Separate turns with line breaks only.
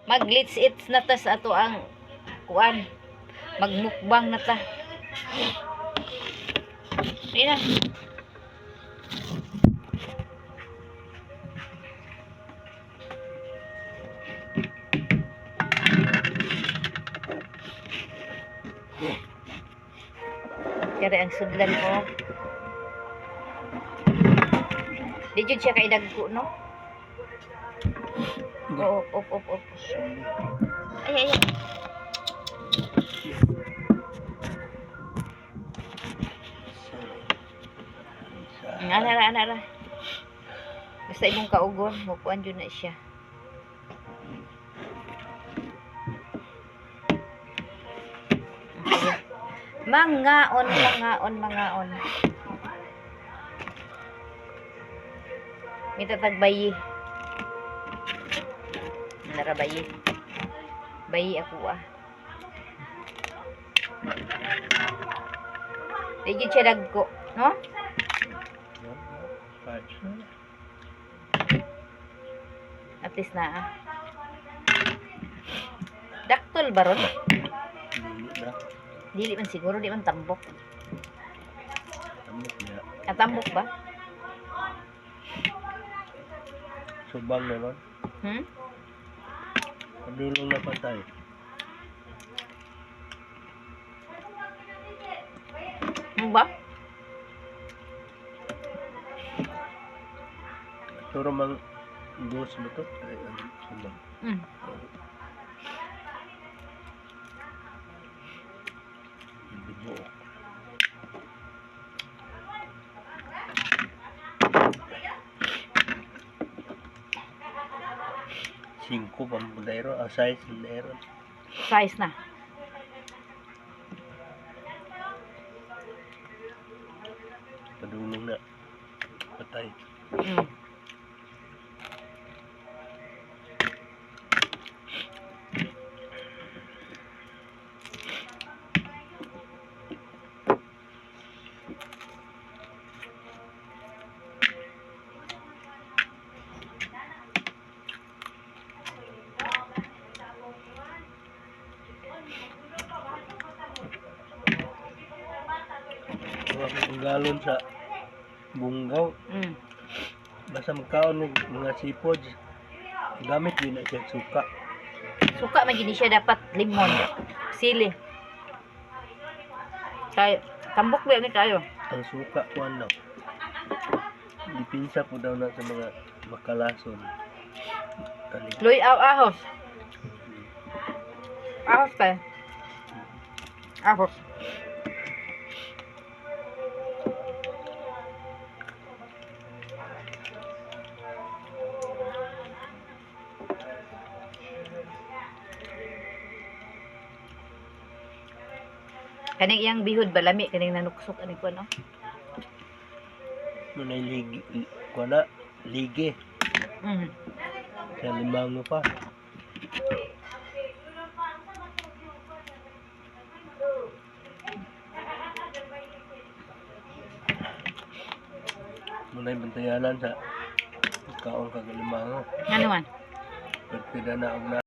Mag-let's eat na ta sa ato ang kuan. Magmukbang na ta. Di na. Kaya ang sudlan ko. Di jud siya kay dagko, no? Oo, op, op, op. Ay, ay, ay. Ana ra, ana ra. Basta imong kaugon, mukuan jud na siya. Okay. Mangaon, mangaon, mangaon. May tatagbayi. Nara bayi. Bayi ako ah. Di jud siya dagko, no? At least na ah. Daktol ba ron?
Dili na.
Dili man siguro, di man tambok.
Tambok niya.
Ah, tambok ba?
Subang naman.
Hmm?
Padulong na patay.
Ano ba?
Turo mang ghost mo to. Ay, ang subang. Hindi buo. Singko pang budayro. Ah, size budayro.
Size na.
Padulong na. Patay. Wala akong galon sa bunggaw. Basta magkaon og mga seafoods, gamit din na siya suka.
Suka man gini siya dapat limon. Sili. Kay tambok ba ni kayo?
Ang suka kuan daw. Dipinsa po daw na sa mga makalason. Kani.
Luy aw ahos. Ahos kay. Ahos. Kaning iyang bihod balami kaning nanuksok ani ko no.
Munay ligi kuan na ligi sa limango pa. Munay bantayanan sa kaon kag limango.
Ano man?
Pagpida na og na